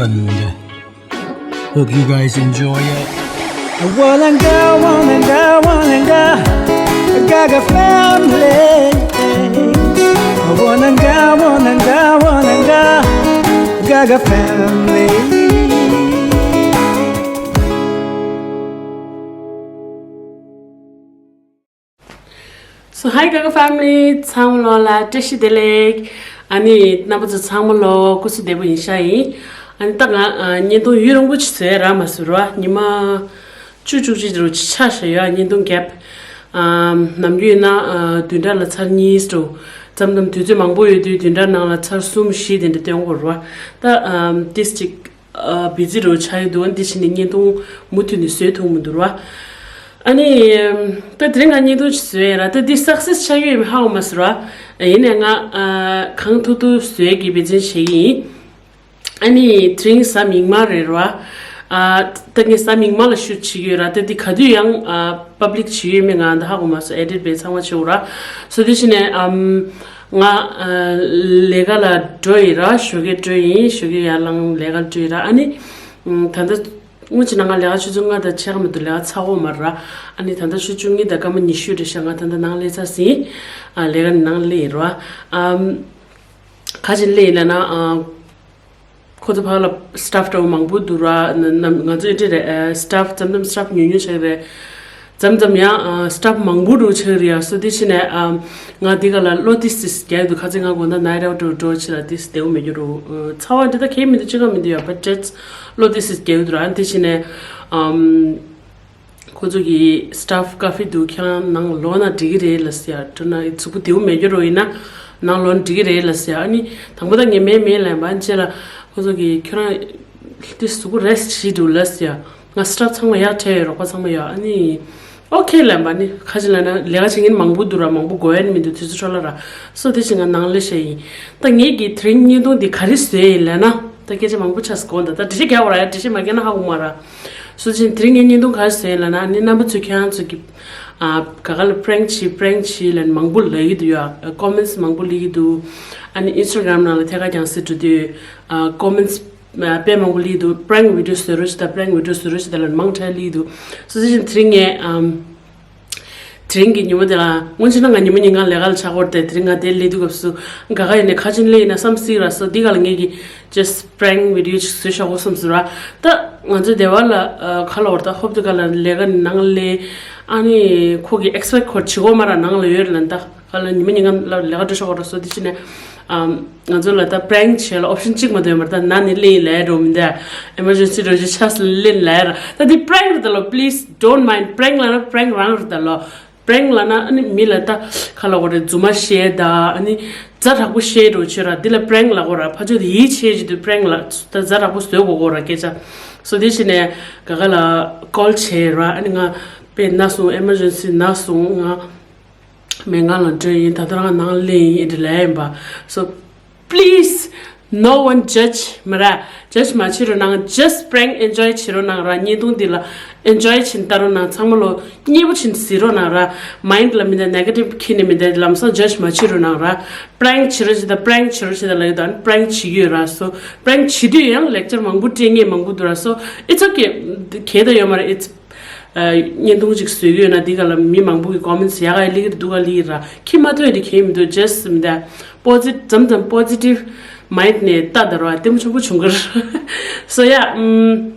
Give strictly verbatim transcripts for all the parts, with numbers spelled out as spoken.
And hope you guys enjoy it. Walanga, walanga, walanga, Gaga family. Walanga, walanga, walanga, Gaga family. So, hi Gaga family, ཚང་མ་ལོ་ལ་བཀྲ་ཤིས་བདེ་ལེགས། ཨ་ནི་རྣམ་པ་ཚོ་ཚང་མ་ལོ་སྐུ་གཟུགས་བདེ་པོ་ཡིན་ཤག་ཡིན། ཨ་ནི་ད་ང་ཨ་བརྙན་ཐུང་ཡུན་རིང་པོ་ཅིག་བཟོས་རག་མ་སོང་ར། ཉི་མ་བཅུ་བཅུ་གཅིག་རུ་ཆགས་ཤག་ཡོད། བརྙན་ཐུང་གེབ་ཨ་ནམ་རྒྱུན་ཡིན་ན་ཨ་བདུན་ཕྲག་ལ་ཚར་གཉིས་རུ། མཚམས་མཚམས་དུས་ཚོད་མང་པོ་ཡོད་དུས་བདུན་ཕྲག་ནང་ལ་ཚར་གསུམ་བཞི་དེ་འདྲ་སྟོན་དགོས་ར། ད་ཨ་ཏིས་ཅིག་བི་ཛི་རུ་ཆགས་ཡོད་འདུག། འདི་བྱས་ནས་བརྙན་ཐུང་མུ་མཐུད་ནས་བཟོས་ཐུབ་མི་འདུག་ར། ཨ་ནི་ད་དེ་རིང་ང་བརྙན་ཐུང་ཞིག་བཟོས་ཡིན་ར། ད་འདི་སག་སེ་སི་ཆགས་ཡོད་མེད་ཧ་གོ་མ་སོང་ར། ཡིན་ནའི་ང་ཨ་གང་ཐུབ་ཐུབ་བཟོས་ཀྱི་འབད་བརྩོན་བྱེད་ཀྱི་ཡིན། ཨ་ནི་དེ་རིང་གཟའ་མིག་དམར་རེད་ར། ཨ་ད་ངས་གཟའ་མིག་དམར་ལ་ཤུཊ་བྱེད་ཀྱི་ཡོད་ར། ད་འདི་ག་དུས་ཡང་ཨ་པབ་ལིག་བྱེད་ཡོད་མེད་ང་ད་ཧ་གོ་མ་སོང་། ཨེ་ཌིཊ་འབད་ཚང་མ་བྱེད་འོ་ར། སོ་དེ་བྱས་ནས་ཨམ། ང་ཨ་ལས་ཀ་ལ་འགྲོ་ཡི་ར། ཞོགས་ཀས་འགྲོ་ཡིན། ཞོགས་ཀས་ཡར་ལངས་ལས་ཀ་འགྲོ་ཡི་ར། ཨ་ནི་ཨམ་ད་ལྟ་སྔོན་ཆད་ན་ང་ལས་ཀ་ཆུ་ཚོད་ལྔ་དང་ཕྱེད་ཀ་མ་གཏོགས་ལས་ཀ་ཚར་གོ་མ་ར། ཨ་ནི་ད་ལྟ་ཆུ་ཚོད་བཅུ་གཉིས་དང་སྐར་མ་ཉི་ཤུ་རེད་ཤག། ང་ད་ལྟ་ནང་སླེབས་ཚར་ཟིན། ཨ་ལས་ཀ་ནང་སླེབས་ཡིན་ར། ཨམ་ག་ཅིག་སླེབས་ཡིན་ལབ་ན་ཨ། ཁོ་ཚོ་ཕར་ལ་སི་ཊཕ་འདྲ་བོ་མང་པོ་འདུག་ར། ན་ན་ང་ཚོ་འདི་རེད། ཨ་སི་ཊཕ་མཚམས་མཚམས་སི་ཊཕ་ཉུང་ཉུང་ཆགས་ཀྱི་རེད། མཚམས་མཚམས་ཡང་ཨ་སི་ཊཕ་མང་པོ་འདྲ་བོ་ཆགས་ཀྱི་རེད་ཡ། སོ་དེ་བྱས་ནས་ཨ་ང་འདི་ག་ལ་བློ་ཏོག་ཙམ་རྒྱག་གི་འདུག། ཁ་སང་ང་དགོང་དག་ནའིཊ་ཨའུཊ་འདྲ་བོ་འགྲོ་ཕྱིན་ལ་ཏོག་ཙམ་བདེ་པོ་མེད་རྒྱུ་འདྲ་བོ། ཚ་བ་འདི་ད་གས་མི་འདུག། ཅི་ག་མི་འདུག་ཡ། བཊ་ཏོག་ཙམ་བློ་ཏོག་ཙམ་རྒྱག་གི་འདུག་ར། ཨ་དེ་བྱས་ནས་ཨམ། ཁོ་ཚོ་གི་སི་ཊཕ་ཀ་ཕི་འདུག། ཁྱེད་རང་ནང་ལོག་ན་འགྲིག་གི་རེད་ལབ་ཟེར་ཡ། འགྲོ་ན་གཟུགས་པོ་བདེ་པོ་མེད་རྒྱུ་འདྲ་བོ་ཡིན་ན་ནང་ལོག་ན་འགྲིག་གི་རེད་ལབ་ཟེར་ཡ། ཨ་ནི་དང་པོ་ད་ངས་མེད་མེད་ལབ་ཡིན་པ། ཨ་ནི་རྗེས་ལ་ཁོ་ཚོ་གི་ཁྱོད་རང་དེ་གཟུགས་པོ་རེ་སི་ཊི་བྱེད་འདུག་ལབ་ཟེར་ཡ། ང་སི་ཊཕ་ཚང་མ་ཡར་ཁྲིད་ཡོད། རོགས་པ་ཚང་མ་ཡར། ཨ་ནི་ཨོ་ཁེ་ལབ་ཡིན་པ། ཨ་ནི་ཁ་ཅིག་ལབ་ན་ལས་ཀ་བྱེད་མཁན་མང་པོ་འདུག་ར། མང་པོ་དགོས་ཡ་ནི་མི་འདུག། དུས་ཚོད་འཕྲོ་བརླག་ར། སོ་དེ་བཞིན་ང་ནང་སླེབས་བྱས་ཡིན། ད་ངེད་ཀྱི་དེ་རིང་བརྙན་ཐུང་འདི་ག་རེ་བཟོས་ཡིན་ལབ་ན། ད་སྐད་ཆ་མང་པོ་ཆགས་སོང་། དགོངས་དག། ད་འགྲེལ་བཤད་རྒྱག་དགོས་ར་ཡ། འགྲེལ་བཤད་མ་རྒྱག་ན་ཧ་གོ་མ་ར། སོ་དེ་བཞིན་དེ་རིང་ངའི་བརྙན་ཐུང་ག་རེ་བཟོས་ཡིན་ལབ་ན། ཨ་ནི་རྣམ་པ་ཚོས་ཁྱེད་རང་ཚོ་གི་ཨ་ག་ག་ལ་པི་རེང་བྱེད་པི་རེང་བྱེད་ལབ་མང་པོ་ལབ་ཀྱི་འདུག་ཡ། ཀོ་མེན་ཊི་མང་པོ་སླེབས་ཀྱི་འདུག། ཨ་ནི་ཨིན་སི་ཊ་གྷ་རམ་ནང་ལ་ཐད་ཀར་རྒྱང་སྲིང་འགྲོ་དུས་ཨ་ཀོ་མེན་ཊི་དཔེ་མང་པོ་སླེབས་འདུག། པི་རེང་བི་ཌི་ཡོ་བཟོ་རོགས་བྱེད་དང་། པི་རེང་བི་ཌི་ཡོ་བཟོ་རོགས་བྱེད་དང་ལབ་མང་དྲགས་སླེབས་འདུག། སོ་དེ་བཞིན་དེ་རིང་ངས་ཨམ། དེ་རིང་གི་ཉིན་མོ་དེ་ལ་སྔོན་ཆད་ན་ང་ཉི་མ་ཉིན་གང་ལས་ཀ་ལ་ཆགས་ཀྱི་ཡོད་རེད་དེ། དེ་རིང་ང་དེར་སླེབས་དུས་སྐབས་སུ་ག་ག་ཡིན་ནའི་ཁ་ཆེམས་སླེབས་ཡིན་ན་བསམ་སྲིད་ར། སོ་འདི་ག་ལ་ངེད་ཀྱིས་ཇ་སི་ཊི་པི་རེང་བི་ཌི་ཡོ་ཅིག་བཟོས་བཞག་གོ་བསམ་སོང་ར། ད་ང་ཚོའི་སྡེ་བ་ལ་ཨ་ག་ལབ་དགོས་རེད། ད་ཧོབ་ཏེ་ག་ལ་ལས་ཀ་ནང་སླེབས། ཨ་ནི་ཁོ་གི་ཨེག་སི་པེག་ཊི་ཁོ་བྱེད་དགོས་མ་ར། ནང་ལ་ཡོད་རེད་ལབ། ད་ག་ལ་ཉི་མ་ཉིན་གང་ལ་ལས་ཀ་འགྲོ་ཆོག་གོ་ར། སོ་དེ་བྱས་ནས་ཨམ། ང་ཚོ་ལ་ད་པི་རེང་བྱེད་ལ་ཨོབ་ཤན་གཅིག་མ་གཏོགས་ཡོད་མ་རེད། ད་ན་ནི་ལེན་ལ་རོ་མི་འདའ། ཨེ་མར་ཇེན་སི་འགྲོ་རྒྱུ་ཆགས་ལེན་ལ་ར། ད་འདི་པི་རེང་རེད་ད་ལོ། པི་ལི་སི་ཌོན་མའིན། པི་རེང་ལབ་ན་པི་རེང་རང་རེད་ད་ལོ། པི་རེང་ལབ་ན་ཨ་ནི་མི་ལ་ད་ག་ལབ་དགོས་རེད། རྫུན་མ་བཤད་ད། ཨ་ནི་ཛ་དྲག་པོ་བཤད་འགྲོ་བྱོས་ར། འདི་ལ་པི་རེང་ལབ་དགོས་ར། ཕར་ཕྱོགས་དེ་ཡིད་ཆེས་བྱེད་དུས་པི་རེང་ལབ། ད་ཛ་དྲག་པོ་བཟོས་དགོས་དགོས་ར་སྐད་ཆ། སོ་དེ་བྱས་ནས་ག་ག་ལ་ཀོལ་བྱས་ར། ཨ་ནི་ང་དཔེ་ན་སོང་། ཨེ་མར་ཇེན་སི་ན་སོང་། ང་སྨན་ཁང་ལ་འགྲོ་ཡིན། ད་ལྟ་རང་ནང་སླེབས་ཡིན། འདི་ལབ་ཡིན་པ། So please, no one judge མ་ར། ཇཇ་མ་བྱེད་རོགས་གནང་། Just prank enjoy བྱེད་རོགས་གནང་ར། བརྙན་ཐུང་འདི་ལ་ཨེན་ཇོའི་བྱེད་ལྟ་རོགས་གནང་། ཚང་མ་ལོ་མཉེས་པོ་བྱེད་གཟིགས་རོགས་གནང་ར། མའིན་ཌི་ལ་མི་འདའ། ནེ་གེ་ཊིབ་འཁྱེར་ནས་མི་འདའ། ལམ་སང་ཇཇ་མ་བྱེད་རོགས་གནང་ར། པི་རེང་བྱེད་རོགས་བྱེད་དང་། པི་རེང་བྱེད་རོགས་བྱེད་དང་ལབ་ཡོད་དང་། པི་རེང་བྱེད་ཀྱི་ཡོད་ར། So པི་རེང་བྱེད་དུས་ཡང་ལེག་ཅར་མང་པོ་སྤྲད་མཁན་མང་པོ་འདུག་ར། So it's okay. གལ་ཏེ་ཡོད་མ་རེད། It's བརྙན་ཐུང་ཅིག་བཟོས་ཀྱི་ཡོད་ན་འདི་ག་ལ་མི་མང་པོ་གི་ཀོ་མེན་ཊི་ཡག་ག་སླེབས་ཀྱི་འདུག་ག་སླེབས་ཀྱི་ར། ཁྱི་མ་ཐོས་དེ་གལ་མི་འདུག། ཇ་སི་ཊི་མི་འདའ། པོ་ཛི་མཚམས་མཚམས་པོ་ཛི་ཊིབ་མའིན་ཌི་ནས་ལྟ་དང་ར། ལྟད་མོ་ཆེན་པོ་བྱུང་གི་ར། སོ་ཡ། ཨམ།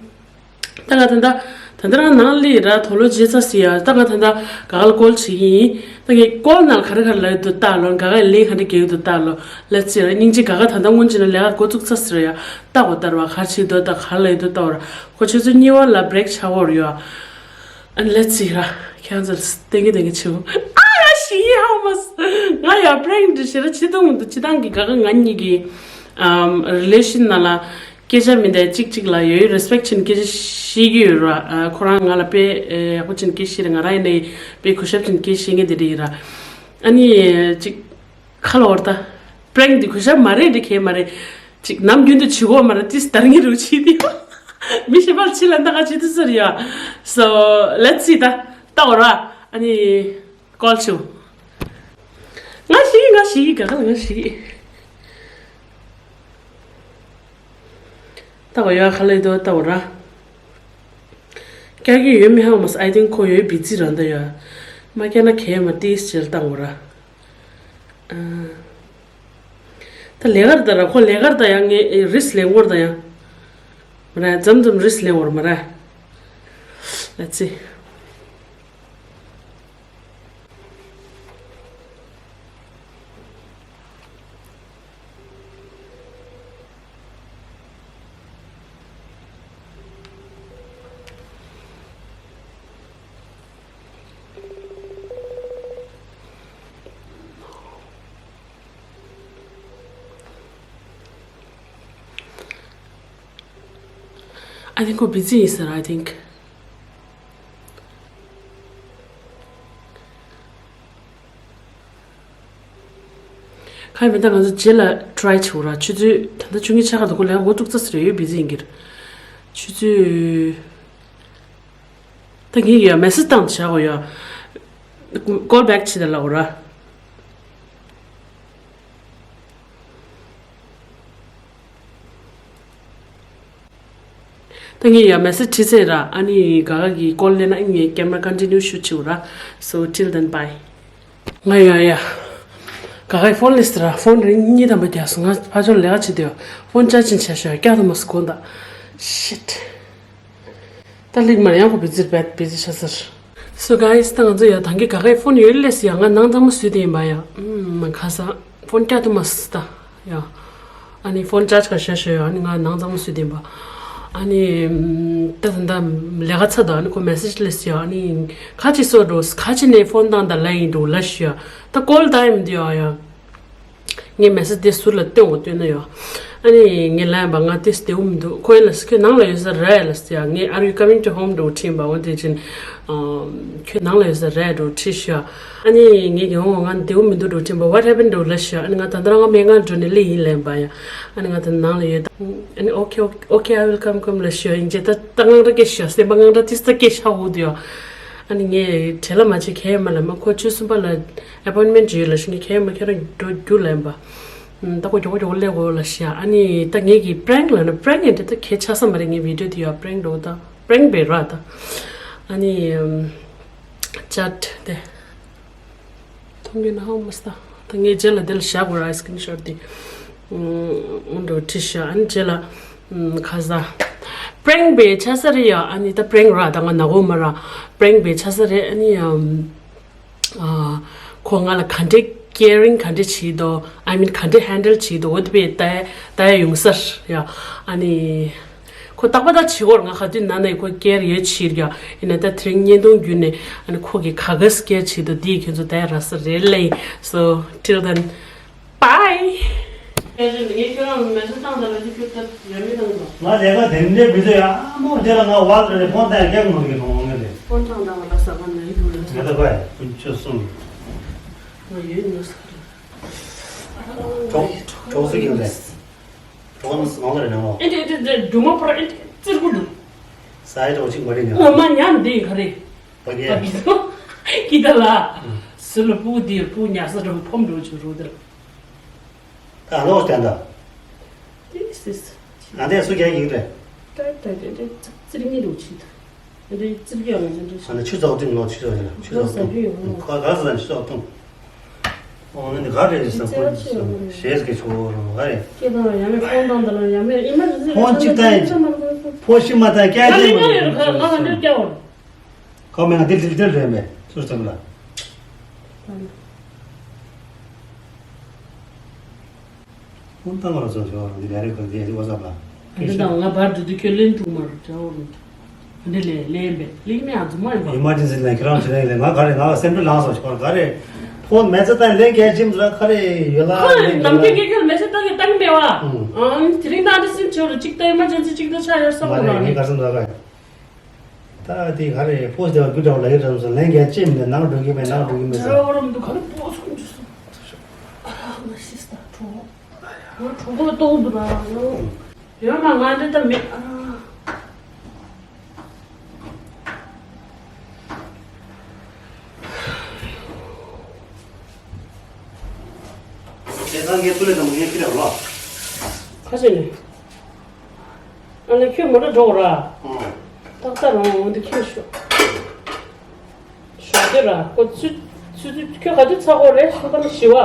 ད་ང་ད་ལྟ་ད་ལྟ་རང་ནང་སླེབས་ར། དུག་ལོག་བརྗེ་ཚར་ཟིན་ཡ། ད་ང་ད་ལྟ་ག་ག་ལ་ཀོལ་བྱེད་ཀྱི་ཡིན། ད་ངས་ཀོལ་ནང་ག་རེ་ག་རེ་ལབ་ཡོད་འདུག་ལྟ་ལོ། ག་ག་ལན་ག་འདྲ་རྒྱག་ཡོད་འདུག་ལྟ་ལོ། ལེ་ཊི་སི་སི་ར། སྙིང་རྗེ། ག་ག་ད་ལྟ་སྔོན་ཆད་ན་ལས་ཀ་འགོ་བཙུགས་ཚར་ཟིན་ར་ཡ། ལྟ་དགོས་ལྟ་ར་བ། ག་རེ་བྱེད་འདུག་ལྟ། ག་རེ་ལབ་ཡོད་འདུག་ལྟ་བ་ར། ཁོ་ཆུ་ཚོད་གཉིས་པ་ལ་བྷི་རེག་ཆགས་ཡོད་ར་ཡ། ཨ་ནི་ལེ་ཊི་སི་སི་ར། ཁྱེད་རང་ཚོ་ལ་སྟོན་གི་སྟོན་གི་བྱེད། ཨ་ཡ་ཞི་ཡི་ཧའོ་མ་སི། ང་ཡ་པི་རེང་འདི་ཞེ་ར་བྱེད་ཐུབ་མི་འདུག། སྤྱིར་བཏང་གི་ག་ག་ང་གཉིས་ཀྱི་ཨམ་རི་ལེ་ཤན་ནང་ལ་སྐད་ཆ་མི་འདའ། གཅིག་གཅིག་ལ་ཡོད་རེ་སི་པེག་ཊི་བྱེད་ནས་སྐད་ཆ་བཤད་ཀྱི་ཡོད་ར། ཨ་ཁོ་རང་ང་ལ་དཔེ་ཨེ་ཡག་པོ་བྱེད་ནས་སྐད་བཤད་རེད། ང་རང་ཡིན་ནའི་དཔེ་གུས་ཞབས་བྱེད་ནས་སྐད་བཤད་མཁན་དེ་འདྲ་ཡིན་ར། ཨ་ནི་ཅིག་ཁ་ལོ་བར་ད། པི་རེང་འདི་གུས་ཞབས་མ་རེད། འདི་གལ་མ་རེད། ཅིག་ནམ་རྒྱུན་དུ་བྱེད་དགོས་མ་རེད། ཏིས་དར་ངེས་རུ་བྱེད་དེ། མི་ཤེས་པར་ཕྱི་ལ་འདང་ག་བྱེད་དུ་ཟེར་ཡ། So let's see ད། ལྟ་འོ་ར། ཨ་ནི་ཀོལ་བྱེད། ང་ཞིག་ང་ཞིག་ག་ག་ལ་ང་ཞིག། ལྟ་བ་ཡོད་ག་ལེ་དོ་ལྟ་བ་ར། སྐྱག་གི་ཡོད་མི་ཧ་མ་སི་I think ཁོ་ཡོད་བི་ཛི་རང་ད་ཡོད། མ་སྐྱག་ན་གས་མ་ཏིས་ཅེར་ལྟ་བ་ར། ད་ལས་ཀར་ད་ར་ཁོ་ལས་ཀར་ད་ཡང་ངས་རིས་ལེན་གོར་ད་ཡང་། མ་ར་འཛམ་འཛམ་རིས་ལེན་གོར་མ་ར། Let's see. I think ཁོ་བི་ཛི་ཡིན་ཟེར། I think ཁ་ཡི་མེད་ད་ང་ཚོ་རྗེས་ལ་ཊ་རའི་བྱེད་འོ་ར། ཆུ་ཚོད་ད་ལྟ་བཅུ་གཉིས་ཆགས་ཁ་འདུག་ཁོ་ལས་འགོ་བཙུགས་ཚར་ཟེར་ཡོད་བི་ཛི་ཡིན་གྱི་རེད། ཆུ་ཚོད། ད་ངས་ཡ་མེ་སེ་ཇི་བཏང་བྱ་གོ་ཡ། ཀོལ་བེག་བྱེད་ད་ལ་འོ་ར། ད་ངས་ཡ་མེ་སེ་ཇི་བྲིས་ཚར་ར། ཨ་ནི་ག་ག་གིས་ཀོལ་ལེན་ན་ངས་ཀེམ་ར་ཀོན་ཊི་ནིའུ་ཤུཊ་བྱེད་འོ་ར། So till then bye. ང་ཡ་ཡ། ག་གའི་ཕོན་ལས་ཟེར་ར། ཕོན་རིང་གཉིས་ཐམ་པ་རྒྱག་སོང་། ང་ཕ་ཆོར་ལས་ཀ་བྱེད་དུས་ཕོན་ཅར་ཇིང་བྱས་ཤོག་སྐྱག་དུ་མ་སུ་གོན་ད། Shit. ད་ལིག་མར་ཡང་ཁོ་བི་ཛི་བེད་བི་ཛི་ཆ་ཟེར། So guys ད་ང་ཚོ་ཡ་ད་གི་ག་གའི་ཕོན་ཡོད་ལས་ཡ་ང་ནང་ཚང་མ་སུས་དེ་ཡིན་པ་ཡ། ཨུམ་མ་ཁ་ས་ཕོན་སྐྱག་དུ་མ་སུ་ད་ཡ། ཨ་ནི་ཕོན་ཅར་ཇི་ག་བྱས་ཤོག་ཡ། ཨ་ནི་ང་ནང་ཚང་མ་སུས་དེ་ཡིན་པ། ཨ་ནི་ད་ད་ད་ལས་ཀ་ཚ་ད། ཨ་ནི་ཁོ་མེ་སེ་ཇི་ལས་ཡ། ཨ་ནི་ཁ་ཅིག་སོ་འགྲོ་ཁ་ཅིག་ནས་ཕོན་བཏང་ད་ལ་ཡིན་འགྲོ་ལ་ཤི་ཡ། ད་ཀོལ་ད་ཡིན་འདི་ཡ་ཡ། ངས་མེ་སེ་ཇི་དེ་ཟུར་ལ་སྟོན་འོ་སྟོན་ན་ཡོད། ཨ་ནི་ངས་ལན་པ་ང་དེ་བདེའུ་མི་འདུག་ཁོ་ཡིན་ལ་ཁྱོད་ནང་ལ་ཡོད་ས་རེད་ལ་ཟེར་ཡ། ངས་Are you coming to home འགྲོ་དྲིས་པ། འོ་དེ་ཅིན་ཁྱོད་ནང་ལ་ཡོད་ས་རེད་འགྲོ་དྲིས་ཤག་ཨ་ནི་ངས་ཀྱི་འོ་ང་བདེའུ་མི་འདུག་འགྲོ་དྲིས་པ། What happened འགྲོ་ལ་ཤག་ཨ་ནི་ང་ད་ལྟ་རང་ང་མེད་ང་འགྲོ་ནས་ལེ་ཡིན་ལན་པ་ཡ། ཨ་ནི་ང་ད་ནང་ལ་ཡོད། ཨ་ནི་Okay, okay, okay, I will come, come ལ་ཤག་ཡིན་ཅེ་ད་ད་ངང་ར་སྐད་ཤག་སེམས་པ་ངང་ར་ཏིས་ད་སྐད་ཤག་འོ་དེ་ཡ། ཨ་ནི་ངས་བྲེལ་ལ་མ་བྱེད་ཁས་མ་ལ་མ་ཁོ་ཆུ་གསུམ་པ་ལ། ཨེ་པོན་མེན་ཊི་ཡོད་ལ་ཤི་ངས་ཁྱེད་མ་ཁྱེད་རང་འགྲོ་རྒྱུ་ལན་པ། ད་ཁོ་མགྱོགས་མགྱོགས་སླེབས་དགོས་ལ་ཤི་ཡ། ཨ་ནི་ད་ངེད་ཀྱི་པྲེང་ལ་ན་པྲེང་ཡིན་དེ་ད་ཁྱེད་ཆ་ས་མ་རེད། ངའི་བི་ཌིའོ་དེ་ཡོད་པྲེང་འགྲོ་ད་པྲེང་བེ་ར་ད། ཨ་ནི་ཅད་དེ་ཐོང་གི་ན་ཧོ་མ་སྟ་ད་ངས་རྗེས་ལ་དེ་ལ་བཞག་དགོས་ར། ཨ་སི་ཀི་རིན་ཤོ་ཊི་དེ་འགྲོ་ཁྲི་ཤ་ཨ་ནི་རྗེས་ལ་ཁ་ས་པྲེང་བེ་ཆ་ས་རེད་ཡ། ཨ་ནི་ད་པྲེང་ར་ད་ང་ན་གོ་མ་ར་པྲེང་བེ་ཆ་ས་རེད། ཨ་ནི་ཡ། ཁོ་ང་ལ་ག་འདྲས་ཀེ་རིང་ག་འདྲས་བྱེད་དོ། I mean ག་འདྲས་ཧན་ཌལ་བྱེད་དོ། འོ་དེ་བས་ད་ད་ཡ་ཡོང་སར་ཡ། ཨ་ནི་ཁོ་རྟག་པ་ད་བྱེད་སྐོར་ང་ག་དུས་ན་ན་ཡི་ཁོ་ཀེར་ཡོད་བྱེད་ཡ། ཡིན་ན་ད་དེ་རིང་བརྙན་ཐུང་བརྒྱུད་ནས་ཨ་ནི་ཁོ་གི་ག་ག་སི་ཀེར་བྱེད་དོ་དེ་ཁྱོད་ཚོ་ད་ཡ་ར་ས་རེད་ལེ། So till then bye. ངས་ཁྱོད་རང་མེ་ཚོ་བཏང་ད་ལ་ཅི་ཁྱོད་ད་ཡོད་མེད་དང་། ང་ལས་ཀ་དེ་འདྲའི་བུ་ཚོ་ཡང་མོ་དེ་ལ་ང་བར་དེ་ཕོན་ཐང་རྒྱག་མོ་གི་མཐོང་ངེས་རེད། ཕོན་ཐང་དང་ང་ལ་ཟ་ག་ནས་ཡིན་འདུག་ལ། ང་ད་གོ་ཡ་ཕུན་ཆོད་གསུམ། ང་ཡོད་ནོ་ཟ་ག་རེད། གྲོགས་གྲོགས་སུ་ཡིན་རེད། གྲོགས་ནི་ང་ལ་རེད་ནོ། ཨེ་འདྲ་ཨེ་འདྲ་འདྲ་སྒྲུང་མ་ཕོར་ཨེ་འདྲ་ཙིར་གུ་འདུག་ས་ཡི་གྲོགས་གཅིག་མ་རེད་ནོ། ངོ་མ་ཉམས་འདི་ཡིན་ག་རེད། ཕ་གི་ཕ་གི་ཀི་ད་ལ། སུ་ལ་སྤུ་འདི་སྤུ་ཉག་ས་འགྲོ་ཕོམ་འགྲོ་ཆུ་རུ་དེར། ད་ཨ་ནོ་སྟན་ད། This is ཨ་འདས་སུ་རྒྱག་ཡིན་རེད། ཏྲ་ཏྲ་ཏྲ་ཏྲ་ཙིར་ཉི་རུ་ཆི་ད། འདི་ཙིར་རྒྱག་ཡིན་ཙིར་ཨ་ནི་ཆུ་ཙག་ཏིང་ལོ་ཆུ་ཙག་ཏིང་ཆུ་ཙག་ཏིང་ཁ་ག་ས་ཆུ་ཙག་ཏིང་། ཨོ་ན་འདི་ག་རེད་ཟེར་ཁོ་ཞེས་ཀྱི་ཆུ་བོ་རུ་ག་རེད། ཁྱེད་དང་ཡ་མེད་ཁོང་དང་འདི་ལ་ཡ་མེད་ཨི་མ་ཟི་ཁོང་གཅིག་ད་ཡིན། ཕོ་ཤི་མ་ད་སྐྱ་ཅན་མ་རེད། ཁ་མེད་ང་འདིར་སྐྱ་བོར། ཁོ་མེད་ང་འདིར་འདིར་འདིར་རེད་མེད་སུར་ཙམ་ལ། ཁོང་ཏང་ལ་སོ་སོ་འདི་ལས་རེད་ཁོ་འདི་ཨེ་ཝ་ཙབ་ལ། འདི་དང་ང་བར་དུ་དུ་ཁྱོད་ལེན་ཐུག་མ་རུ་ཅའོ་རུ། འདི་ལས་ལེན་པས་ལིག་མེ་ཨ་ཛུ་མ་ཡིན་པ། ཨི་མར་ཇེན་སི་ལ་ཁྱེད་རང་བྱེད་ལེན་ལེན་ང་ག་རེ་ང་སེམས་ཁྲལ་ལངས་སོང་ཁྱོད་ག་རེ། ཁོང་མེ་ཚ་ཏང་ལེན་གལ་ཆེན་འདུག་ག་རེ་ཡོད་ལ་ཁོ་ལེན་ནམ་རྒྱུན་གལ་ཆེ་མེ་ཚ་ཏང་གི་ཏང་མེད་བ། ཨང་དེ་རིང་ཏང་དེ་སེམས་ཆེ་རུ་གཅིག་ཏང་ཨི་མར་ཇེན་སི་གཅིག་ཏུ་ཆ་ཡོད་བསམ་མ་གོ་རེད་རང་ངའི་ནི། གར་སོང་ད་ག་ད་དེ་ག་རེ་ཕོ་སྡེ་བ་རྒྱུ་འདྲ་བ་ལ་ཡོད་རམ་སོང་ལན་རྒྱ་ཅེམ་ནས་ནང་འགྲོ་གི་མེད་ནང་འགྲོ་གི་མེད་ཟེར། ཇོ་རམ་དུ་ག་རེ་པོ་སུ་ཁུན་ཇུ་སུ། ཨ་ང་ཤི་སྟ་གྲོགས། ང་གྲོགས་པོ་ལྟོགས་འདུག་ན་ཡོད་མ་ང་འདི་ད་མེད། ཁྱེད་ཚང་གི་ཚུལ་ལས་དང་མོ་ངས་ཁྱེད་ལ་ལོ། ཁ་ཤས་ནས། ཨ་ནི་ཁྱོད་མོ་ཊ་འགྲོ་ར། ཨང་། ཏག་ཏག་རང་འོང་དུ་ཁྱོད་ཤོག་ཞོགས་དེ་ར་ཁོ་ཚུ་ཚུ་ཚུ་ཁྱོད་ག་དུས་ཚ་གོ་རེད་ཤོག་ག་ནི་ཞི་བ།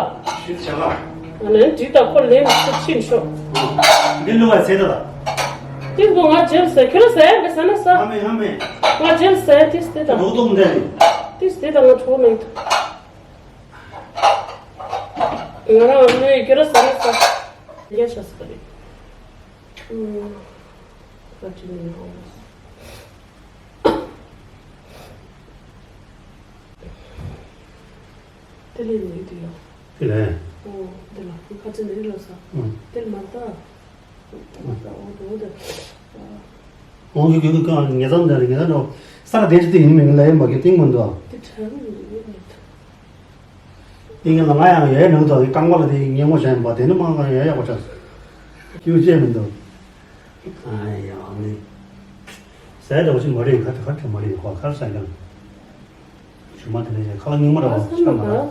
ཞུ་ཆ་ལ། ཨ་ནི་འགྲིག་ད་ཁོ་ལེན་ཁོ་ཕྱིན་ཤོག་འདི་ལུ་བ་ཚེ་ད་ད། ཏིག་ཏུ་ང་ཇེལ་ཟ་ཁྱོད་ར་ཟ་ཡ་མེད་ཟ་ན་ཟ། ང་མེད་ང་མེད། ང་ཇེལ་ཟ་ཡ་ཏིས་དེ་ད། རོགས་ཏོག་འདྲ་རེད། ཏིས་དེ་ད་ང་གྲོགས་མེད། ང་རང་ལོས་ཁྱོད་ར་ཟ་ན་ཟ། རྒྱ་ཤ་ཟ་རེད། ཨུམ། ཁ་ཅིག་ནས་ཡོང་། དེ་ལས་ནས་དེ་ཡོང་། དེ་ལས། ཨོ་དེ་ལ་ཁ་ཅིག་ནས་ལོ་ས། ཨུམ། དེ་ལ་མ་ལྟ། མ་ལྟ་ཨོ་དེ་ཨོ་དེ། ཨོ་གི་གི་གི་ངེ་ཙམ་དེ་ངེ་ཙམ་ནོ། ས་ར་དེ་ཅི་དེ་ཡིན་མིན་ལ་ཡིན་པ་གི་ཏིང་མི་འདུག་དེ་དྲན་མི་འདུག་ཡོད་མེད། ཏིང་ལ་ང་ཡང་ཡོད་ནང་དུ་རྐང་པ་ལ་དེ་ཉེ་མོ་བྱས་པ་དེ་ནི་མ་ང་ཡོད་ཡག་པོ་ཆགས། སྐྱིད་ཅེས་མི་འདུག་ཨ་ཡང་ནི། ཟས་འདྲ་བ་ཞིག་མ་རེད་ཁ་ཁ་ཁ་མ་རེད་ཁོ་ཁར་ས་ཀྱང་། ཞུ་མ་དེ་ནས་ཁ་ལ་སྙིང་མ་འདྲ་བ་ཆགས་མ་རེད།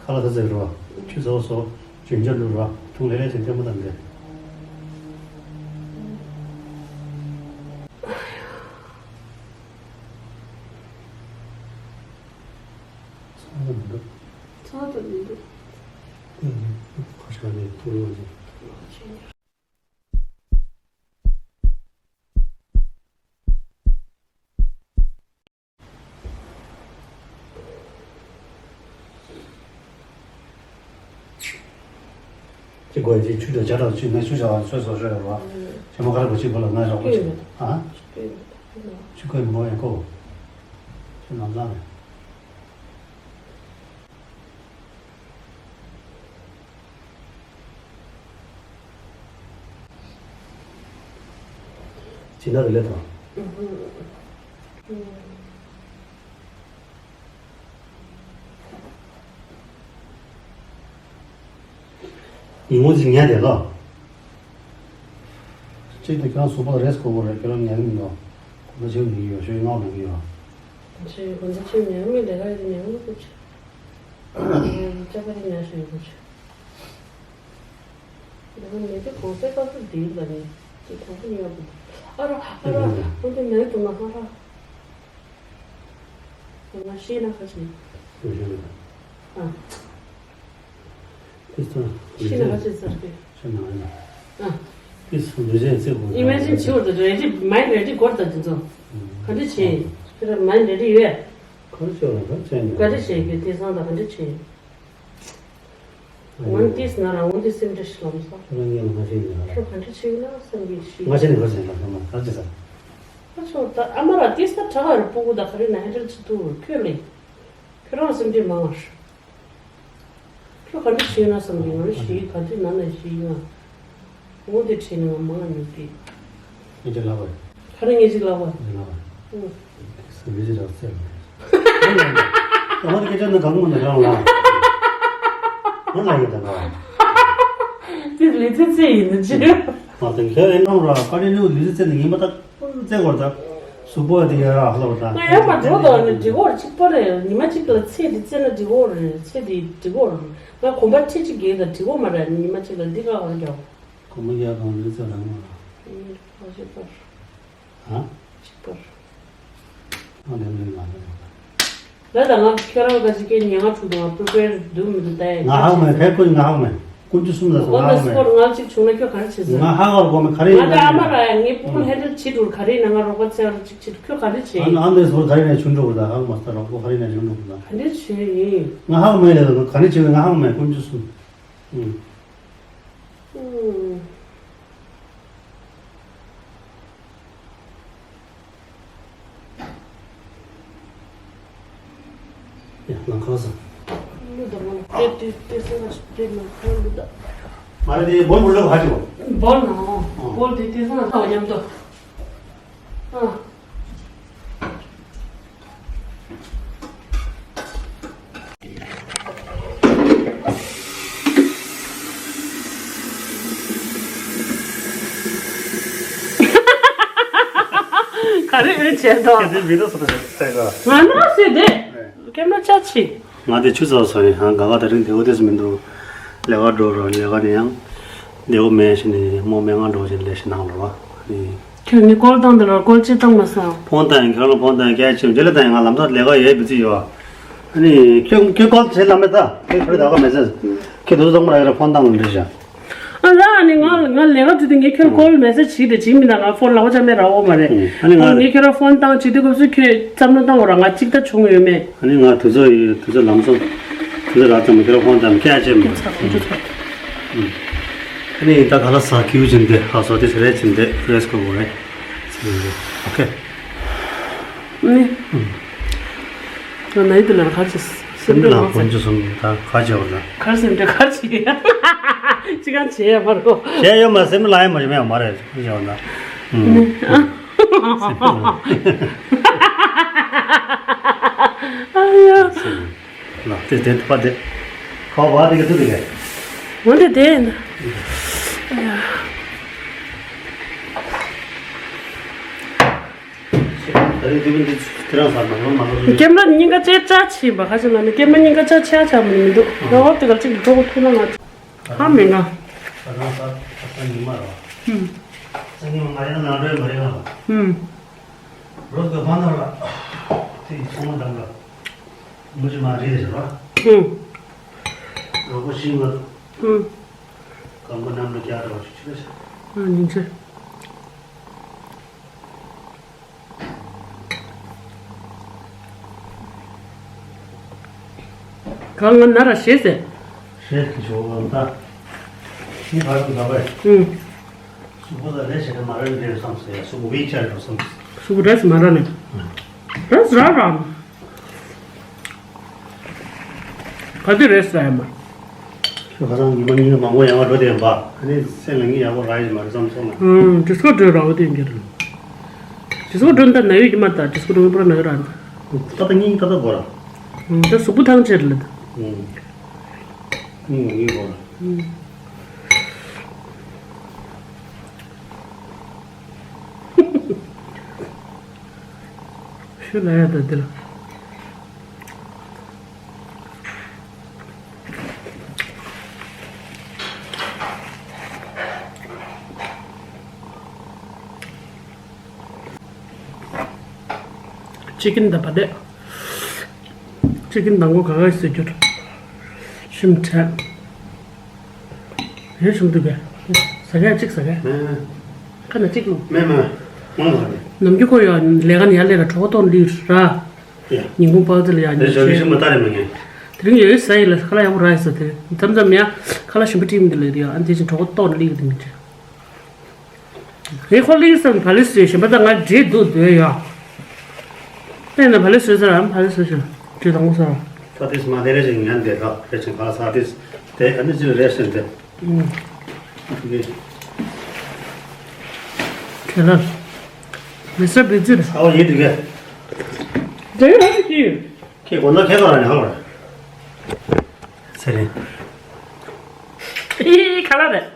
ཁ་ལ་ད་ཟེར་རོ། ཆུ་ཚོགས་སོ། ཇོན་ཇོན་རུ་རོ། ཐུང་ལེ་ལེ་དེ་འདྲ་མ་དང་འདྲ། ཚང་མ་མི་འདུག་ཚང་མ་མི་འདུག་ཁ་ཤས་ནས་ཐུང་རུ་རོ། ཅི་དགོས་ཅི་ཆུ་དང་ཇ་དང་ཆུ་ནས་ཆུ་བཞག་ཆུ་བཟོ་ཆོག་ཡོད་རོ། ཆེན་མོ་ཁ་ར་གོ་ཆི་གོ་ལ་ང་རོགས་པ་ཆེ། ཨ། ཆུ་དགོས་མི་དགོས་ཡང་གོ་ཆུ་ནང་ལ་རེད། ཇི་ལྟར་ལས་དང་། ཉིན་མོ་ཅིག་ཉལ་བསྡད་ལོ། གཅིག་དེ་ཁྱེད་རང་གཟུགས་པོ་རེས་དགོས་པོ་རེད། ཁྱེད་རང་ཉལ་གི་མི་འདུག་དགོང་དག་ཆེ་ཉལ་གི་ཡོད། ཞོགས་ཀས་སྔ་པོ་ཉལ་གི་ཡོད། ཆེ་དགོང་དག་ཆེ་ཉལ་གི་མི་འདུག་ཉལ་གི་ཡོད། ཅག་པ་རེ་ཉལ་ཞོག་ཡོད་པོ་ཆེ། ད་ནི་མེ་དེ་གོང་གསལ་བཀག་ཐུབ་དེ་ལ་ནི་དེ་གོང་དུ་ཉོ་དགོས། ཨ་ར་ཨ་ར། ཨོ་དེ་མེད་དུ་མ་ཧ་ར། ང་ཤེས་ན་ཁ་ཤས། ཨ། ཤེས་ན་ཁ་ཤས་ཟེར་གི། ཨ། ཨི་མེ་ཇིན་བྱེད་འོ་ད་རེ་ཌི་མའིན་རེ་ཌི་གོར་ད་དེ་ཚོ། ག་འདྲ་བྱེད། ཁྱོད་ར་མའིན་རེ་ཌི་ཡོད། ག་འདྲ་བྱེད་ལ་ག་འདྲ་བྱེད་ནས། ག་འདྲ་བྱེད་གི་དེང་སང་ད་ག་འདྲ་བྱེད། ང་ཏིས་ན་རང་ངོ་འདི་སེམས་ཁྲལ་ཞིག་ལམ་སོང་། ཁྱོད་རང་ངས་ང་ཤེས་ཡིན་ལ། ཁྱོད་ག་འདྲ་བྱེད་ན་བསམ་གྱི་ཤི། ང་ཤེས་ནས་ག་ཟེར་ལ་ཁ་མ་ག་ཅི་ཟ། ཁ་ཆོ་ད་ཨ་མ་ར་ཏིས་ད་དྲག་ག་རེ་སྤུ་གུ་ད་ག་རེ་ན་ཧེན་ཌལ་བྱེད་ཐུབ་ཁྱོད་ལས། ཁྱོད་རང་སེམས་ཁྲལ་མང་ང་ཤི། ཁྱོད་ག་འདྲ་བྱེད་ན་བསམ་གྱི་ང་ཤི་ག་དུས་ན་ན་ཤི་ཡིན་ང་། ངོ་འདི་ཁྲིད་ནས་ང་མང་ང་ཉོ་གི། ངས་ཅི་ལབ་པ། ག་རེ་ངས་ཅི་ལབ་པ། ངས་ལབ་པ། ཨུ། སུ་མི་ཅི་རག་ཚད་ལ། ཨ་མ་དེ་སྐད་ཆ་ནི་གང་མ་ནི་རང་ལ། ང་ལ་ཡོད་ད་ག་དེ་ལི་ཚེ་ཚེ་ཡིན་ནི་ཅི། མ་དེ་ཁྱོད་ཨེ་འགྲོ་ར་པ་རི་ལུ་ལི་ཚེ་ཚེ་ནི་ཡིན་པ་ད་ཚེ་གོར་ད། སུ་པོ་དེ་ཡ་ར་ཧ་ལ་བ་ད། ང་ཡང་མ་འགྲོ་ད་ནི་འགྲིག་གོ་ར་གཅིག་པ་རེད། ཉི་མ་གཅིག་ལ་ཚེ་འདི་ཚེ་ན་འགྲིག་གོ་རེད། ཚེ་འདི་འགྲིག་གོ་རེད། ང་གོམ་པ་ཁྲི་གཅིག་གི་ད་འགྲིག་གོ་མ་རེད། ཉི་མ་གཅིག་ལ་འདི་ག་ག་རྒྱོ། གོམ་པ་རྒྱག་གང་ལི་ཚེ་རང་མ་ར། ཨ། གཅིག་པར། ཨ་ནེ་ནེ་ང་ནེ། ལ་ད་ང་ཁྱོད་རང་ག་ཅིག་གི་ཉེ་ང་ཕྲུ་གུ་ང་པུར་པེར་འདུག་མི་འདུག་ད་ཡ། ང་ཧ་མེ་ཕེ་ཀོ་ང་ཧ་མེ། ཀུན་གྱི་གསུམ་ལ་སོ་ང་ཧ་མེ། སྐོར་ང་ཅིག་བྱུང་ན་ཁྱོད་ག་རེ་བྱེད་ཟེར། ང་ཧ་གར་གོ་མེ་ག་རེ་ང་ད་ཨ་མ་ར་ཡ་ངའི་ཕུག་ཧེན་ཌལ་བྱེད་འགྲོ་ག་རེ་ན་ང་རོགས་པ་ཚེ་ར་ཅིག་བྱེད་ཁྱོད་ག་རེ་བྱེད། ཨ་ན་ཨ་མེ་སོ་ག་རེ་ན་ཆུན་འགྲོ་ག་ད་ཧ་མ་སྟ་རོགས་པ་ག་རེ་ན་ཆུན་འགྲོ་ག་ད། ག་རེ་བྱེད་ཡིན། ང་ཧ་མེ་ལ་ག་རེ་བྱེད་ང་ཧ་མེ་ཀུན་གྱི་གསུམ། ཨུ། ཨུ། ཡ་ང་ཁ་སང་། ལུ་དང་ང་ལ་དེ་དེ་དེ་སེ་ང་ཞིག་དེ་ནང་ཁ་ལུ་དང་། ང་རེ་དེ་བོལ་བོལ་ལ་ཧ་ཅི་བོ། བོལ་ནང་བོལ་དེ་དེ་སང་ཐག་མཉམ་དུ། ཨ། ག་རེ་འོད་བྱས་འདུག་དེ་མི་འདུག་སོ་དེ་ཟེར་ག་ང་ན་སེ་དེ། ཀེམ་ར་ཅག་ཆི། ང་དེ་ཆུ་ཚོད་སོ་ཡིན་ཧང་ག་ག་དེ་རིང་དེ་འོ་དེ་སུ་མི་འདུག་ལས་ཀ་འགྲོ་རོགས། ལས་ཀ་དེ་ཡང་བདེ་པོ་མེད་ཞིག་ནས་རྨོ་མེད་ང་འགྲོ་ཞིག་ལས་ཞིག་གནང་རོགས། ཨ་ནི། ཁྱོད་ངའི་ཀོལ་བཏང་དེ་ལ་ཀོལ་ཅི་བཏང་མ་སོང་། ཕོན་བཏང་ཡིན། ཁྱོད་རང་ལ་ཕོན་བཏང་ཡིན། སྐད་ཆ་རྗེས་ལ་བཏང་ཡིན། ང་ལམ་སང་ལས་ཀ་ཡོད་བི་ཛི་ཡོད། ཨ་ནི་ཁྱོད་ཁྱོད་ཀོལ་བྱེད་ལ་མེད་ད། ཁྱོད་ཁྱོད་ད་ག་མེད་ཟེར། ཁྱོད་དུ་སོང་མ་ར་ཡོད་ར་ཕོན་བཏང་ལ་འདྲི་བྱ། ཨ་ར་ཨ་ནི་ང་ང་ལས་ཀ་དུས་དེ་ངས་ཁྱོད་ཀོལ་མེ་སེ་ཇི་བྱེད་དེ་བྱེད་མི་ན་ང་ཕོན་ལག་པ་ཅག་མེད་ར་འོ་མ་རེད། ཨ་ནི་ང་ངས་ཁྱོད་ར་ཕོན་བཏང་བྱེད་དུས་སྐབས་སུ་ཁྱོད་བསམ་བློ་བཏང་འོ་ར་ང་གཅིག་ད་བྱུང་ཡོད་མེད། ཨ་ནི་ང་དུས་ཚོད་ཡོད། དུས་ཚོད་ལམ་སང་དུས་ཚོད་རག་ཙམ་ཁྱོད་ར་ཕོན་བཏང་སྐད་ཆ་མེད། ཨ་ནི་ད་ག་ལ་ས་ཁྱིའུ་ཅན་དེ་ཧ་སོ་དེ་ཟེར་རེད་ཅན་དེ་ཕེ་རེ་སི་ཁོ་གོ་རེད། ཨོ་ཁེ། ནི། ང་ནའི་དུ་ལ་ཁ་ཅིག་སེམས་ཁྲལ་ལ་ཁོང་ཚོ་གསུམ་ད་ཁ་ཅིག་བར་ན། ཁར་སེམས་ཁྲལ་ཁར་ཅིག་ཅི་གང་བྱེད་ཡ་མ་རོ། བྱས་ཡོད་མ་སེམས་ལ་ཡ་མ་རེད་མེད་མ་རེད་ཅི་བྱས་བར་ན། ཨ་ཡ། ལ་དེ་དེ་ཕ་དེ། ཁ་བ་དེ་ག་དུ་དེ་ག་འོན་ཏེ་དེ་ཡིན་ད། ཨ་ཡ། ཀེམ་ར་སྙིང་ག་ཅེ་ཅ་ཆེ་བ་ཁ་ཤས་ལ་ནི་ཀེམ་ར་སྙིང་ག་ཅ་ཆེ་ཆ་མི་མི་འདུག་ང་འོ་དེ་ག་ཅིག་འགྲོ་གི་ཐུག་ན་ང་ཧ་མི་ང་། ཧུམ། ཧུམ། ཧུམ། ཨ་ཉིན་ཆེ། གང་ང་ན་ར་ཞེས་ཟེར། ཞེས་ཀྱི་ཞོག་ལམ་ད། ཤི་བར་དུ་འདའ་བས། ཨུང་། གཟུགས་པོ་ལ་རེ་བྱས་ན་མ་རེད་རེད་བསམ་ཟེར་ཡ་གཟུགས་པོ་བེད་སྤྱད་རེད་བསམ་ཟེར། གཟུགས་པོ་རེས་མ་ར་ནས། རེས་ར་ར། ག་དུས་རེད་ཟེར་ཡ་མ། ཁྱོད་ཁ་སང་ཉི་མ་གཉིས་མང་པོ་ཡང་བ་འགྲོ་དེ་ཡིན་པ། ཨ་ནི་སེམས་ལ་ངས་ཡག་པོ་རག་ཡོད་མ་རེད་བསམ་སོང་ང་། ཨང་། ཌི་སྐོ་འགྲོ་ར་བ་དེ་ཡིན་གྱི་རེད། ཌི་སྐོ་འགྲོ་འདི་ན་ཡོད་ཀྱི་མ་ད་ཌི་སྐོ་འགྲོ་པོ་ན་ཡོད་ར་འདི། ད་ལྟ་སྙིང་ད་ལྟ་གོ་ར། ཨང་། ད་གཟུགས་པོ་ཐང་ཆད་རེད་ལ་ད། ཨང་། སྙིང་ངོ་ངེས་གོ་ར། ཨང་། ཤུ་ལ་ཡ་ད་འདི་ལ། ཅི་ཀིན་ད་བ་དེ། ཅི་ཀིན་དང་པོ་ག་ག་ཟེར་རྒྱུ། ཤིམ་ཁྲ། ཡོད་ཤིམ་དུ་ག་ཟ་ག་གཅིག་ཟ་ག་མེ་མེ། ཁ་ན་གཅིག་ལོ། མེ་མེ། ང་ལ་ནམ་རྒྱུན་ཁོ་ཡ་ལས་ཀ་ནས་ཡར་ལས་ལ་གྲོགས་གཏོང་ལི་ར། ཡ། ཉིན་གུང་པག་ཙི་ལ་ཡ་ཉིན་ཞོ་ལི་ཤིམ་མ་ལྟ་རེ་མ་ངེ། དེ་རིང་ཡོད་ཟ་ཡི་ལ་ཁ་ལ་ཡག་པོ་ར་ཡི་ཟ་དེ་མཚམས་མཚམས་ཡ། ཁ་ལ་ཞིམ་པོ་ཁྲིད་མི་འདུག་ལ་རེད་ཡ། ཨ་འདི་ཅིག་གྲོགས་གཏོང་ལི་གི་དེ་མི་ཅིག་ངས་ཁོ་ལིག་སམ་བ་ལི་སུའི་ཞིམ་པ་དང་ང་འདྲེས་འདུག་འདོད་ཡོད། དེ་ན་བ་ལི་སུའི་ཟེར་རམ་བ་ལི་སུའི་ཟེར་ཅི་དང་ཟེར། ས་ཏིས་མ་དེ་རེ་ཞིག་ཉན་དེ་ར་རེ་ཞིག་ག་ས་ཏིས་དེ་ཨ་ནི་ཅི་རེ་ཞིག་དེ། ཨུམ། དེ་ཁྱེད་ལ་མི་སྲིད་པའི་ཅི་རེད། ཨོ་ཡིན་དེ་གས། དེ་ར་ཞིག་གིས། ཁྱེད་གོ་ན་ཁྱེད་ག་ར་ཉག་ར། ཟེར་རེད། ཨི་ཁ་ལ་རེད།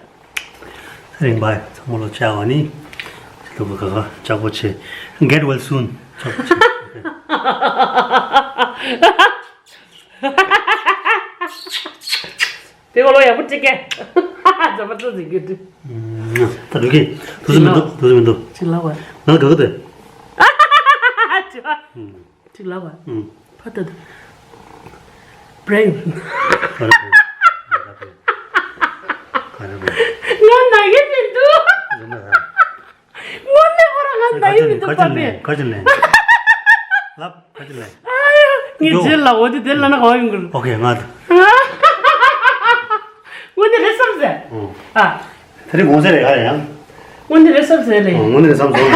རིང་པ་ཚང་མ་ལོ་བཅར་བ་ནི། ལུ་གུ་ག་ག་ལྕགས་པོ་ཆེ། Get well soon. ལྕགས་པོ་ཆེ། དེ་གོ་ལོ་ཡག་པོ་ཅིག་གེ། ཛ་མ་ཙོ་ཟིག་གི་དུ། ད་འགྲོ་གི། དུ་ཟི་མི་འདུག་དུ་ཟི་མི་འདུག་ཅི་ལ་བ། ང་ག་ག་དེ། ཅི་བ། ཅིག་ལབ་པ། ཨུམ། ཕ་ད་ད། པྲེང་། ག་རེ་པྲེང་། ག་རེ་པྲེང་། ང་ན་གི་མི་འདུག་ཟེར་ན་ད། དངོས་གནས་ཁོ་རང་ང་ན་གི་མི་འདུག་པ་པས། ག་ཅི་ལེན། ལབ་ག་ཅི་ལེན། ཨ་ཡ། ངས་ཡོ། རྗེས་ལ་འོ་དེ་དེ་ལ་ན་ག་བ་ཡོང་གི་རེད། ཨོ་ཁེ་ང་ད། དངོས་གནས་རེད་བསམ་ཟེར། ཨོ། ཨ། དེ་རིང་དགོང་ཟེར་རེད་ག་རེ་ཡང་། དངོས་གནས་རེད་བསམ་ཟེར་རེད། ཨོ་དངོས་གནས་རེད་བསམ་སོང་།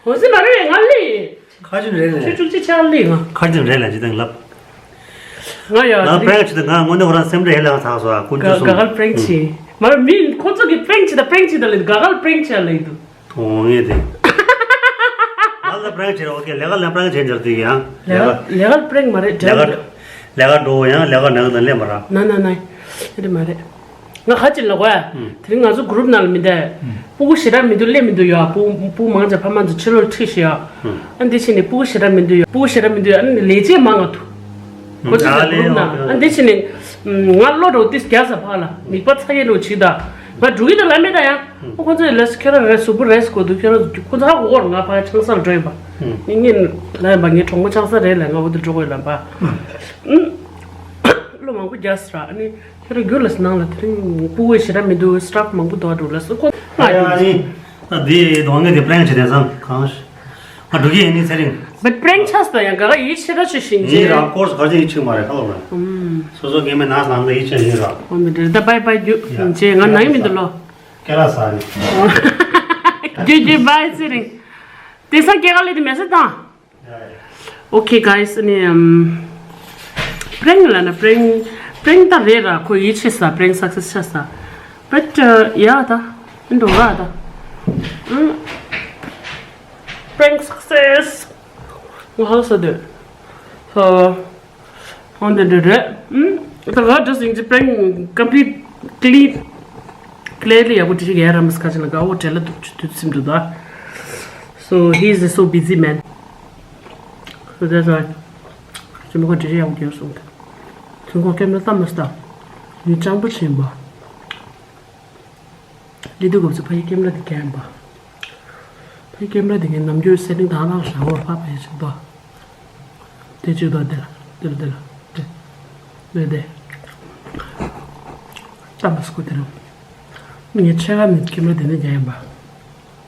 འོ་ཟི་མ་རེད་ང་ལི། ཁ་ཅིག་རེད་ལ། ཆུ་ཆུ་ཆི་ཆ་ལི་ང་། ཁ་ཅིག་རེད་ལ་ཅི་དང་ལབ། ང་ཡ་ང་པྲེང་ཆི་དང་ང་དངོས་གནས་ཁོ་རང་སེམས་ཁྲལ་ཡེ་ལ་ང་ཚ་སོ་ཨ་ཀུན་སྤྱོད་གསུམ། ག་གལ་པྲེང་ཆི། མ་རེད་མི་ཁོ་ཚོ་གི་པྲེང་ཆི་དང་པྲེང་ཆི་དང་ལི་ག་གལ་པྲེང་ཆི་ལི་འདུག་ཨོ་ངས་དེ། ང་ལ་པྲེང་ཆི་རེད་ཨོ་ཁེ་ལས་ཀ་ལ་པྲེང་ཆི་འཇར་དེ་ཡང་། ལས་ཀ་ལས་ཀ་པྲེང་མ་རེད་འཇར། ལས་ཀ་ལས་ཀ་འགྲོ་ཡང་ལས་ཀ་ནང་དང་ལེན་མ་ར། ན་ན་ན། དེ་མ་རེད། ང་ཁ་ཅིག་ལ་གོ་ཡ། དེ་རིང་ང་ཚོ་གུ་རུབ་ནང་ལ་མི་འདའ། སྤུ་གུ་ཞེ་དྲག་མི་འདུག་ལས་མི་འདུག་ཡ། སྤུ་སྤུ་མང་ཆ་ཕ་མ་ཚོ་ཕྱི་ལོགས་ཁྲིད་ཤི་ཡ། ཨ་འདི་ཕྱི་ནས་སྤུ་གུ་ཞེ་དྲག་མི་འདུག་ཡ། སྤུ་གུ་ཞེ་དྲག་མི་འདུག་ཡ། ཨ་ནི་ལས་བྱེད་མང་ང་ཐུག་ཁོ་ཚོ་ཚོ་གུ་རུབ་ནང་ཨ་འདི་ཕྱི་ནས་ ང་བློ་འགྲོ་ཏིས་རྒྱ་ས་ཕག་ལ་མིག་པ་ཚ་ཡེ་འགྲོ་ཆི་ད། ང་འགྲོ་གི་ད་ལ་མེད་ད་ཡང་། ཁོ་ཚོས་ལས་ཁྱེད་རང་རེས་གཟུགས་པོ་རེས་དགོས་འདུག་ཁྱེད་རང་ཁོ་ཚོ་ཧ་གོ་གོ་ང་ཕ་ཆང་སར་འགྲོ་ཡིན་པ། ངས་ལ་ཡིན་པ་ངའི་གྲོགས་མོ་ཆང་ས་རེད་ལ་ང་འོ་དེ་འགྲོ་དགོས་ལ་པ། བློ་མང་པོ་རྒྱ་ས་ར་ཨ་ནི་ཁྱེད་རང་རྒྱུ་ལ་སྣང་ལ་དེ་རིང་སྤུ་བོའི་ཞེ་དྲག་མི་འདུག་སི་ཊཕ་མང་པོ་འདུག་འགྲོ་ལ་སོ་ཁོ་ང་ཡ་ཡ་ཨ་ནི་ད་དེ་དོན་དངོས་དེ་པྲེང་བྱེད་དེ་སང་གང་ང་འགྲོ་གི་ཡིན་ནི་ཚེ་རིང་། བད་པྲེང་ཆགས་སོ་ཡང་ག་ག་ཡིད་ཆེས་ར་ཆེ་ཞིང་ཡིན་ར་ཀོར་སི་ག་ཅིག་ཡིད་ཆེས་མ་རེད་ཁ་ལོ་ར། སོ་སོ་གེ་མེ་ནག་ལམ་ལ་ཡིད་ཆེས་ཡིན་ར། ཨོ་མི་འདྲ་ད་བའི་བའི་རྒྱུ་ཡ་རྗེས་ང་ནང་ཡིན་མི་འདུག་ལོ། ཀེ་ར་ས་ནི། རྒྱུ་རྒྱུ་བའི་ཚེ་རིང་། དེང་སང་སྐྱེ་ག་ལེ་དེ་མེ་སེ་དང་། Okay guys, ནི་ཨམ། པྲེང་ལ་ན་པྲེང་པྲེང་ད་རེད་ར་ཁོ་ཡིད་ཆེས་ས་པྲེང་སག་སེས་ཆ་ས། But uh, yeah ད་ཨིན་འགྲོ་ར་ད། ཨམ། པྲེང་སག་སེས། ང་ཧ་ས་དེ། ཧོ། ཧོན་དེ་འདྲ་རེད། ཨམ། ད་ག་འདྲ་སིང་ཅི་པྲེང་complete clean clearly ཡག་པོ་འདྲི་ཞིག་ཡ་ར་མི་སྐ་ཅི་ལ་ག་འོ་བྲེལ་ལ་འདུག་ཅི་དུས་སིམ་འདུག་ད། So he is so busy man. So that's why ཅི་མ་གོ་འདྲི་ཞིག་ཡག་པོ་རྒྱག་སོང་ད། ཚུན་གོ་སྐད་མ་བཏང་མ་སྟ། ཡུལ་སྤྱང་པོ་ཆེན་པོ། ལི་དུ་གོབ་ཚོ་ཕ་ཡི་ཀེམ་ར་དེ་གན་པ། ཕ་ཡི་ཀེམ་ར་དེ་གན་ནམ་རྒྱུན་སེ་ཏིང་དང་ལག་ཞང་བར་ཕ་ཕ་ཡི་ཆིག་དོ། དེ་ཆིག་དོ་དེ་ལ་དེ་ལ་དེ་ལ་དེ་དེ་དེ། ཏམ་སྐུ་དེ་རུ། ངས་ཆེ་ག་ནི་ཀེམ་ར་དེ་ནས་གན་པ།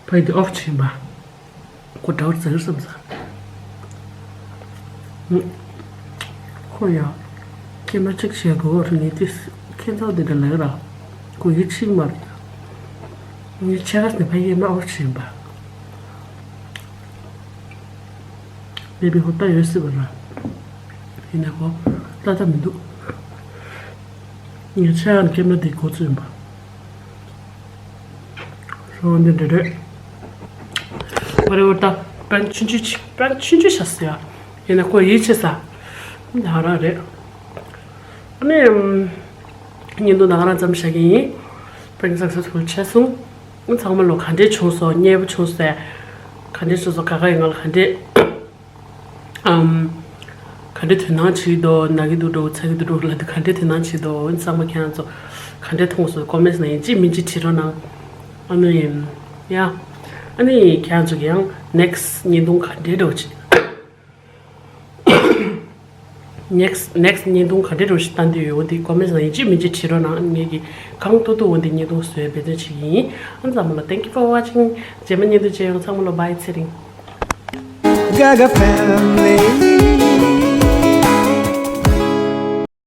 ཕ་ཡི་དེ་ཨོཕ་ཆིན་པ། ཁོ་འདྲ་བར་ཟེར་བསམ་ས། ཁོ་ཡང་ཁྱེད་མ་གཅིག་བྱས་དགོས་རུ་ངས་དེ་ཁྱེད་ཚོ་འདི་འདྲ་ལས་ར། ཁོ་ཡིད་ཆེས་མ་རེད། ངས་ཆེ་ག་ནས་ཕ་ཡི་མ་ཨོ་བྱིན་པ། ལས་པའི་ཧོ་ལྟ་ཡོད་སྲིད་པ་ར། ཡིན་ན་ཁོ་ལྟ་ལྟ་མི་འདུག་ངས་ཆེ་ག་ནས་ཁྱེད་མ་འདི་གོ་ཚོད་ཡིན་པ། རོ་འདི་འདྲ་རེད། ཝ་རེ་ཝ་ད་པན་ཆུན་ཆུ་ཆི་པན་ཆུན་ཆུ་ཤ་སི་ཡ། ཡིན་ན་ཁོ་ཡིད་ཆེས་ས། ད་རང་རེད། ཨ་ནི་ཉིན་དུ་ད་ག་རང་ཙམ་བྱ་གི་ཡིན། པན་སག་སེ་སི་ཕུལ་ཆེ་སོང་། ཚང་མ་ལོ་ག་འདྲས་བྱུང་སོང་མཉེས་པོ་བྱུང་སོང་། ག་འདྲས་བྱུང་སོང་ག་ག་ཡིན་ང་ལ་ག་འདྲས། ཨམ། ག་འདྲས་དོ་སྣང་བྱེད་འདུག་ན་གི་འདུག་འགྲོ་ཚ་གི་འདུག་འགྲོ་ལ་དུ་ག་འདྲས་དོ་སྣང་བྱེད་འདུག་ཚང་མ་ཁྱེད་རང་ཚོ་ག་འདྲས་མཐོང་སོང་ཀོ་མེན་ཊི་ནང་ཡིན་གཅིག་མིན་གཅིག་བྲིས་རོགས་གནང་། ཨ་ནི་ཡིན། ཡ། ཨ་ནི་ཁྱེད་རང་ཚོ་གི་ཡང་ནེག་སི་ཊི་བརྙན་ཐུང་ག་འདྲས་འགྲོ་ཆེད། ནེག་སི་ཊི་ནེག་སི་ཊི་བརྙན་ཐུང་ག་འདྲས་འགྲོ་ཞིག་བཏང་འདོད་ཡོད་འོ་དེ་ཀོ་མེན་ཊི་ནང་ཡིན་གཅིག་མིན་གཅིག་བྲིས་རོགས་གནང་ངེད་ཀྱི་གང་ཐུབ་ཐུབ་འོ་དེ་བརྙན་ཐུང་བཟོས་འབད་བརྩོན་བྱེད་ཀྱི་ཡིན། ཨ་ཚང་མ་ལ་thank you for watching རྗེས་མ་བརྙན་ཐུང་མཇལ་ཡོང་ཚང་མ་ལ་བྷའི་ཚེ་རིང་། Gaga family.